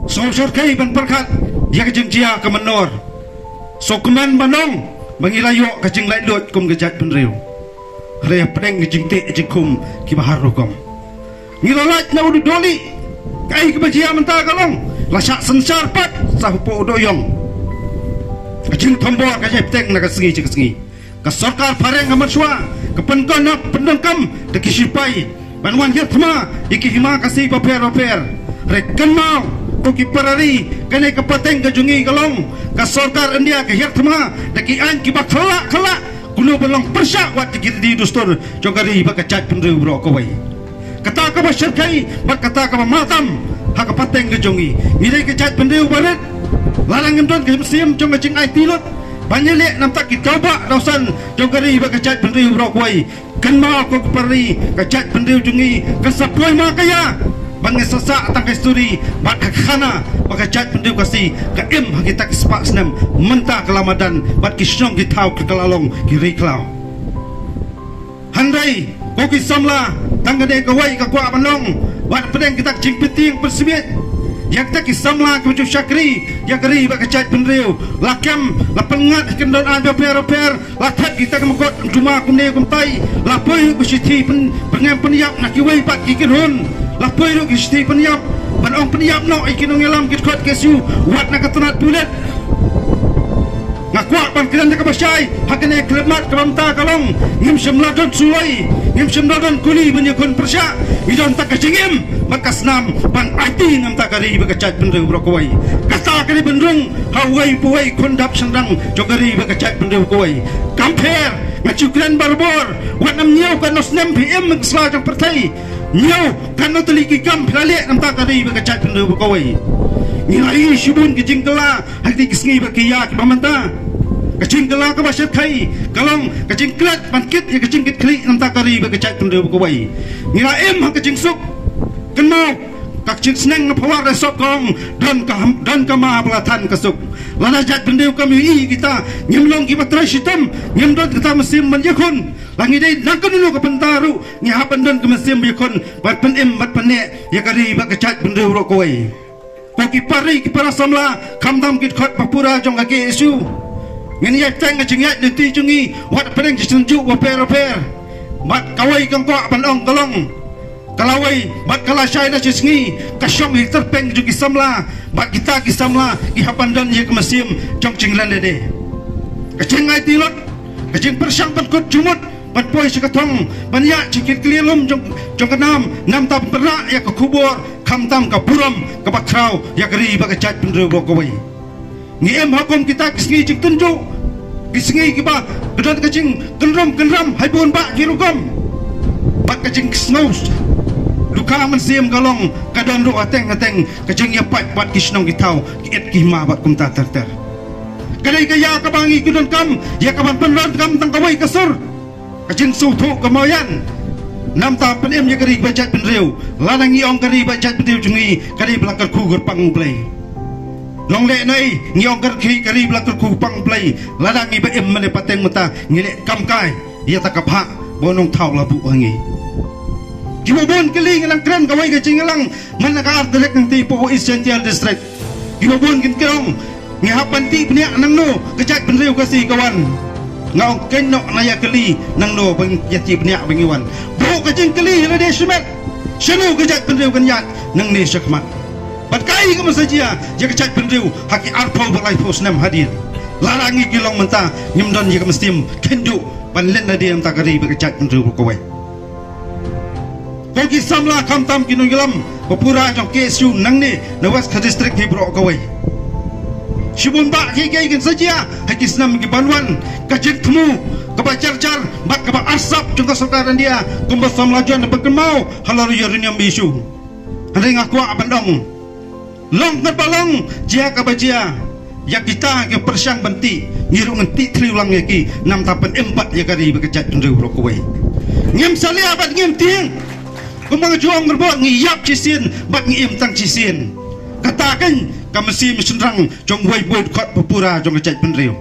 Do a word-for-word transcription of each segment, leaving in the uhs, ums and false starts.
Sngewsarkhei ban pyrkhat ïa ka jingjia ka mynnor. Sngewkmen ban ong ba ngi la ïoh ka jinglaitluid kum ka jaitbynriew. Hynrei hapdeng ka jingteh jingkhum kiba har rukom, ngi la lait na u dohlieh. Kaei kaba jia mynta ka long, la shah synshar pat sa hapoh u dohïong. Ka jingthombor ka jia bteng na ka sngi sha ka sngi. Ka sorkar phareng ka mynshuwa ka pyndonkam, pyndonkam da ki shipai ban wan hiar thma ïa ki hima Khasi bapher bapher. Hynrei kynmaw ko ki para ri, kane ka pateng ka jong ngi ka long, ka sorkar India ka hiar thma da ki aiñ kiba khlak khlak kumno ban long pyrshah wat ïa ki riti dustur jong ka ri bad ka jaitbynriew baroh kawei. Kata kaba sarkhei bad kata kaba matam ha ka pateng ka jong ngi, ngi dei ka jaitbynriew barit. Lada ngim don ka mynsiem jong ka jingaiti lut ban ïaleh na bynta ki daw bah daw san jong ka ri bad ka jaitbynriew baroh kawei, kynmaw ko ki para ri, ka jaitbynriew jong ngi kan sa poi ma ka ïa ban ngin sa sah tang ka histori bad ka khana ba ka jaitbynriew Khasi ka im ha kita ki spah snem. Mynta ka la madan bad ki shnong ki thaw ka la long ki ri khlaw. Hynrei ko ki samla, tang kane kawei nga kwah ban ong, wat pdeng kita ki jingpyntieng pynsmiej ïa kita ki samla kiba ju shakri ïa ka ri bad ka jaitbynriew. La kem, la pynngat ha ki kyndon aiñ bapher bapher, la thep kita ki mukotduma kumne kumtai, la poi ruh ki shithi pyn, pynngem pynïap na kiwei pat ki kynhun, la poi ruh ki shithi pynïap ban ong pynïap noh ïa ki nongïalam ki dkhot K S U wat na ka tnat pulit. Nga kwah ban kren da kaba shai ha kane ka khyllipmat kaba mynta ka long, ngim shym la don suloi, ngim shym la don kuli ban ïakhun pyrshah. Ngi don tang ka jingim bad ka snam ban aiti na bynta ka ri bad ka jaitbynriew baroh kawei. Kata ka dei ban rung ha uwei pa uwei khun dap shynrang jong ka ri bad ka jaitbynriew kawei. Kam pher, nga ju kren barabor, wat nym ñiew katno snem phi im ha ka sla jong pyrthei, ñiew katno tylli ki kam phi la leh na bynta ka ri bad ka jaitbynriew kawei. Ngi la ïohi shibun ki jingkylla ha kine ki sngi bad ki ïa kiba mynta. Ka jingkylla kaba sarkhei ka long ka jingklet ban kit ïa ka jingkitkhlieh na bynta ka ri bad ka jaitbynriew kawei. Ngi la im ha ka jingsuk. Kynmaw ka jingsneng na Phareng Resop ka ong, don ka, don ka ma ba la than ka suk. Lada jaitbynriew kam ïohi ïa kita, ngim long kiba trei shitom, ngim don kata mynsiem ban ïakhun. La ngi dei na kano kano ka bynta ruh ngi hap ban don ka mynsiem ïakhun bad pynim bad pynneh ïa ka ri bad ka jaitbynriew baroh kawei. Ko ki para ri, ki para samla, khamtam ki dkhot ba pura jong ka K S U, ngin ïaid tang ka jingïaid lynti jong ngi wat pdeng ki synjuk bapher bapher. Bad kawei kaba nga kwah ban ong ka long, ka lawei bad ka lashai na shi sngi ka shong ha ki tyrpeng jong ki samla, bad kita ki samla ki hap ban don ïa ka mynsiem jong jinglen lade. Ka jingaiti lut, ka jingpyrshang ban kut jingmut, ban poi sha ka thong, ban ïaid sha ki kli lum jong, jong ka nam, namar ban pynrah ïa ka khubor, khamtam ka burom kaba khraw ïa ka ri bad ka jaitbynriew baroh kawei. Ngi im ha kum kita ki sngi jingtynjuh, ki sngi kiba ka don ka jingkynrum kynram ha bun bah ki rukom. Bad ka jingsngew dukha mynsiem ka long, ka don ruh hateng hateng ka jingïapait bad ki shnong ki thaw, ki it ki hima bad kumta ter ter. Ka dei ka ïa kaba ngi ki donkam ïa kaban pyndonkam tang kawei ka sur. Ka jingsngewthuh ka mawïan. Namar ban pynim ïa ka ri bad jaitbynriew. Lada ngi ong ka ri bad jaitbynriew jong ngi ka dei ba la kyrkhu kyrpang U Blei. Long lehnoh ngi ong ka ri, ka ri ba la kyrkhu kyrpang U Blei. Lada ngi ba im mynne pateng mynta ngi leh kam kai ïa ta ka bhah ba u nongthaw la buh ha ngi. Kiba bun kylli, ngi nang kren kawei ka jingïalang man la ka ar tarik nangta hapoh East Jaintia District. Kiba bun kin kren, ngi hap ban tih bniah nangno ka jaitbynriew Khasi ka wan. Nga ong keiñ noh, nga ïa kylli nangno ban ïa tih bniah ba ngi wan. Buh ka jingkylli ha lade shimet, shano ka jaitbynriew kan ïaid nangne shakhmat. Bad kaei kaba sa jia ïa ka jaitbynriew ha ki arphew bad laiphew snem hadien. Lada ngi ki long mynta ngim don ïa ka mynsiem kynduh ban len lade na bynta ka ri bad ka jaitbynriew kawei. Ko ki samla khamtam ki nongïalam ba pura jong K S U nangne na West Khasi District hi baroh kawei. Shibun bah kiei kiei kin sa jia ha ki snem ki ban wan, ka jingthmu kaba jar jar bad kaba arsap jong ka sorkar India kumba samla jon ba kynmaw halor uranium issue. Hynrei nga kwah ban ong, long katba long, jia kaba jia, ïa kita ki pyrshang ban tih, ngi ruh ngin tih thliew lang ïa ki, namar ban pynim pat ïa ka ri bad ka jaitbynriew baroh kawei. Ngim salia bad ngim tieng. Kumba nga ju ong, ngi ïap shisien bad ngi im tang shisien. Kata keiñ ka mynsiem shynrang jong uwei pa uwei dkhot ba pura jong ka jaitbynriew.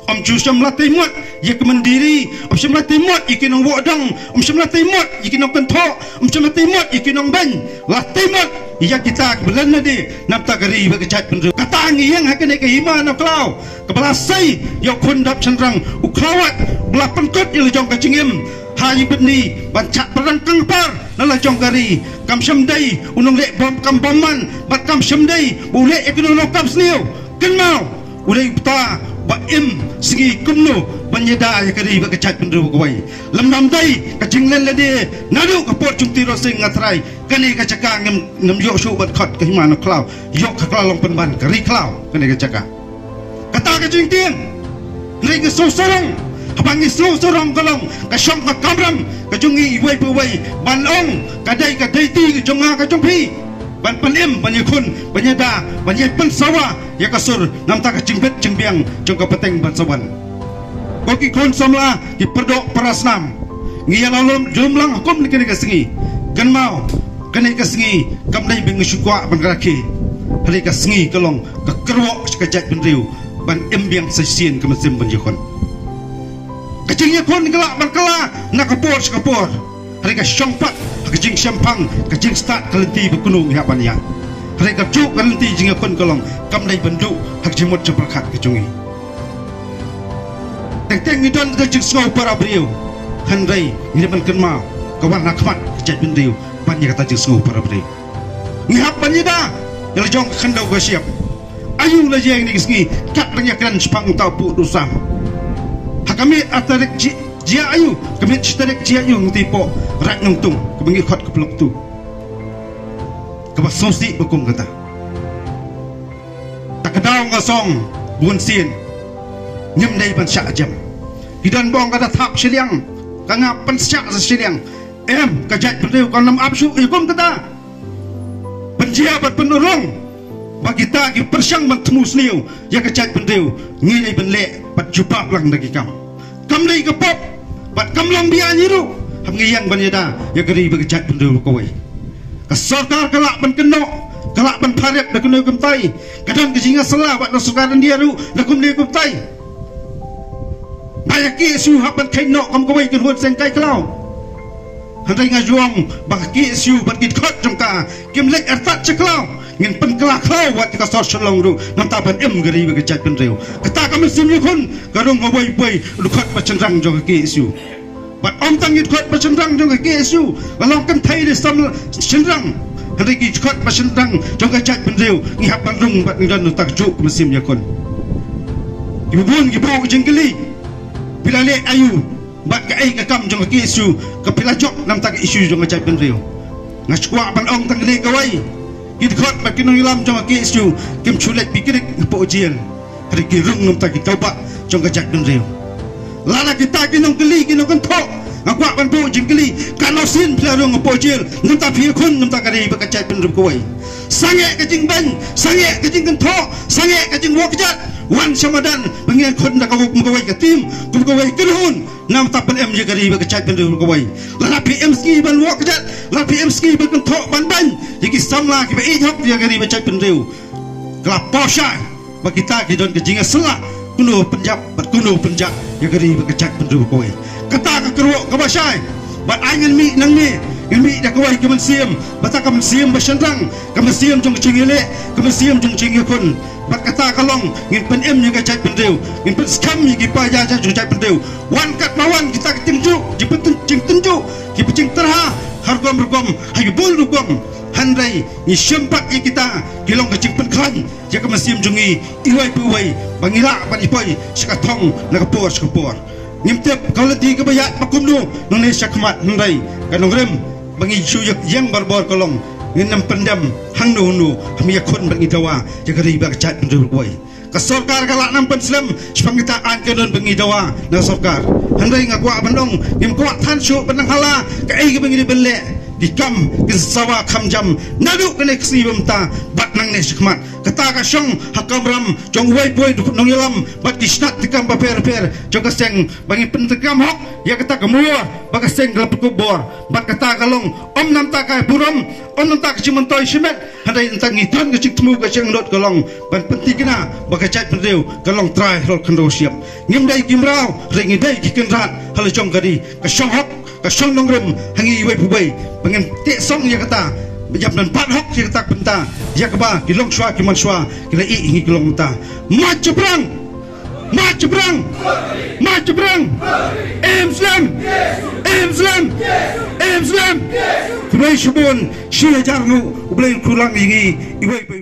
Ym ju shym la tei mot ïa ki myndiri, ym shym la tei mot ïa ki nongwoh dong, ym shym la tei mot ïa ki nongkynthoh, ym shym la tei mot ïa ki nongbeiñ. La tei mot ïa kita kiba len lade na bynta ka ri bad ka jaitbynriew. Kata ngi ïeng ha kane ka hima na khlaw kaba la sei ïa u khun dap shynrang, u khlawait ba la pynkut ïa la jong ka jingim ha ïing bad bneng ban chah pyrshang kangpar na la jong ka ri. Kam shym dei u nongleh bym kam bymman bad kam shym dei u leh ïa kano kano kam sniew. Kynmaw, u dei uta ba im sngi kumno ban ïada ïa ka ri bad ka jaitbynriew kawei. Lymda ym dei ka jinglen lade naduh ka por jong u Tyrosing Ngatrai, kane ka jaka ngim, ngim ïoh shuh ban khot ka hima na khlaw, ïoh ka khlaw long pynban ka ri khlaw kane ka jaka. Kata ka jingtieng. Hynrei ngi sngewsarong, haba ngi sngewsarong ka long ka shong ka kamram ka jong ngi iwei pa iwei ban ong, ka dei ka daiti ka jong nga ka jong phi ban pynim, ban ïakhun, ban ïada, ban ïa pynsawa ïa ka sur na bynta ka jingbit jingbiang jong ka pateng ban sa wan. Ko ki khun samla, ki pyrdoh para snam, ngi ïa la lum jumlang ha kum kane ka sngi. Kynmaw, kane ka sngi kam dei ba ngi shu kwah ban rakhe. Hynrei ka sngi ka long ka kyrwoh sha ka jaitbynriew ban im biang sa shisien ka mynsiem ban ïakhun. Ka jingïakhun ka lah ban kylla na ka por sha ka por. Hynrei ka shong pat ha ka jingshemphang, ka jingstad ka lynti ba kumno ngi hap ban ïaid. Hynrei kajuh ka lynti jingïakhun ka long kam dei ban duh ha ka jingmut jingpyrkhat ka jong ngi. Teng teng ngi don ka jingsngew para briew, hynrei ngi dei ban kynmaw ka wan ha khmat ka jaitbynriew ban ïa kata jingsngew para briew. Ngi hap ban ïada ïa la jong ka khyndew ka shyiap. Aïu la jia ïa kine ki sngi, kat dang ïakren shaphang uta u Pud u Sam. Ha ka miet ar tarik ji, jia aïu, ka miet shi tarik jia aïu, ngi tip po Raid Nongtung kaba ngi khot ka Pylok Ktu. Kaba sngewsih ba kum kata. Ta ka daw nga song bun sien, ngim dei ban shah jem. Ki don ba ong ka da thap shiliang, ka nga pynshah sa shiliang. Em, ka jaitbynriew kan ym ap shuh ïa kum kata. Pynjia bad pynurlong ba kita ki pyrshang ban thmu sniew ïa ka jaitbynriew, ngi dei ban leh bad jubab lang da ki kam. Kam dei ka pop bad kam long biang ruh haba ngi ïeng ban ïada ïa ka ri bad ka jaitbynriew kawei. Ka sorkar ka lah ban kynnoh, ka lah ban pharep da kumne kumtai. Ka don ka jingïasylla bad ka sorkar India ruh da kumne kumtai. Ba ïa ka K S U hap ban kheiñ noh kum kawei ka kynhun seng kai khlaw. Hynrei nga ju ong ba ka K S U bad ki dkhot jong ka kim leit artat sha khlaw. Ngin pynkylla khlaw wat ka sor Shillong ruh na bynta ban im ka ri bad ka jaitbynriew. Kata ka mynsiem ïakhun ka rung kawei pa kawei u dkhot ba shynrang jong ka K S U. Bad ym tang ïa u dkhot ba shynrang jong ka K S U, la long kynthei ne samla shynrang, hynrei ki dkhot ba shynrang jong ka jaitbynriew ngi hap ban rung bad ngi don uta kajuh ka mynsiem ïakhun. Kiba bun ki buh jingkylli, phi la leh aïu bad kaei ka kam jong ka K S U kaba phi la jop na bynta ka issue jong ka jaitbynriew. Nga shu kwah ban ong tang kane kawei, ki dkhot bad ki nongïalam jong ka K S U kim shu leit picnic hapoh jel. Hynrei ki rung na bynta ki tawbah jong ka jaitbynriew. Lada kita ki nongkylli, ki nongkynthoh, nga kwah ban buh jingkylli, katno sien phi la rung hapoh jel na bynta phi ïakhun na bynta ka ri bad ka jaitbynriew kawei. Sangeh ka jingbeiñ, sangeh ka jingkynthoh, sangeh ka jingwoh kjat. Wan sha madan ba ngin ïakhun da kawei kum kawei ka team, kum kawei ka kynhun na bynta pynim ïa ka ri bad ka jaitbynriew kawei. Lada phi im sngi ban woh kjat, lada phi im sngi ban kynthoh ban beiñ ïa ki samla kiba ïeit hok ïa ka ri bad jaitbynriew, ka la paw shai ba kita ki don ka jingïasylla, kumno pynjah bad kumno pynjah ïa ka ri bad ka jaitbynriew kawei. Kata ka kyrwoh kaba shai. Bad ai ngin mih nangne, ngin mih da kawei ka mynsiem, bad kata ka mynsiem ba shynrang, ka mynsiem jong ka jingïaleh, ka mynsiem jong ka jingïakhun. Bad kata ka long ngin pynim ïa ka jaitbynriew, ngin pynskhem ïa ki paidbah jong ka jaitbynriew. Wan katba wan kita ki jingtynjuh, jingpyntynjuh, jingtynjuh, ki jingtyrha ha rukom rukom, ha ki bun rukom. Hynrei ngi shem pat ïa kita ki long ka jingpynkhlaiñ ïa ka mynsiem jong ngi iwei pa iwei ba ngi lah ban ïa poi sha ka thong na ka por sha ka por. Ngim tip ka lynti kaba ïaid ba kumno nangne sha khmat, hynrei ka nongrim ba ngi shu ïeng barabor ka long ngin ym pyndem hangno hangno, haba ngi ïakhun bad ngi dawa ïa ka ri bad ka jaitbynriew kawei. Ka sorkar ka lah ban pynslem shaphang kita aiñ kainun ba ngi dawa na ka sorkar. Hynrei nga kwah ban ong, ngim kwah than shuh ban nang hala kaei kaba ngi dei ban leh. ki kam kin sawa kham jam naduh kane ka sngi ba mynta bad nangne shakhmat. Kata ka shong ha kamram jong uwei pa uwei u nongïalam bad ki shnat treikam bapher bapher jong ka seng ba ngin pyntreikam hok ïa kata ka mur ba ka seng ka la pynkup bor. Bad kata ka long ym namar ka burom, ym namar ka jingmyntoi shimet, hynrei namar ngi don ka jingthmu, ka jingangnud ka long ban pynthikna ba ka jaitbynriew ka long trai halor khyndew shyiap. Ngim dei ki mraw, hynrei ngi dei ki kynrad ha la jong ka ri. Ka shong hok, ka shong nongrim ha ngi iwei pa iwei ba ngin teh song ïa kata, ïa ban bat hok ïa kata ka bynta, ïa kaba ki longshuwa ki manshuwa ki la ïeh ïa ngi ki long mynta. March shaphrang! March shaphrang! March shaphrang! Im slem! Im slem! Im slem! Khublei shibun, shi hajar nguh, U Blei un kyrkhu lang ïa ngi iwei pa iwei.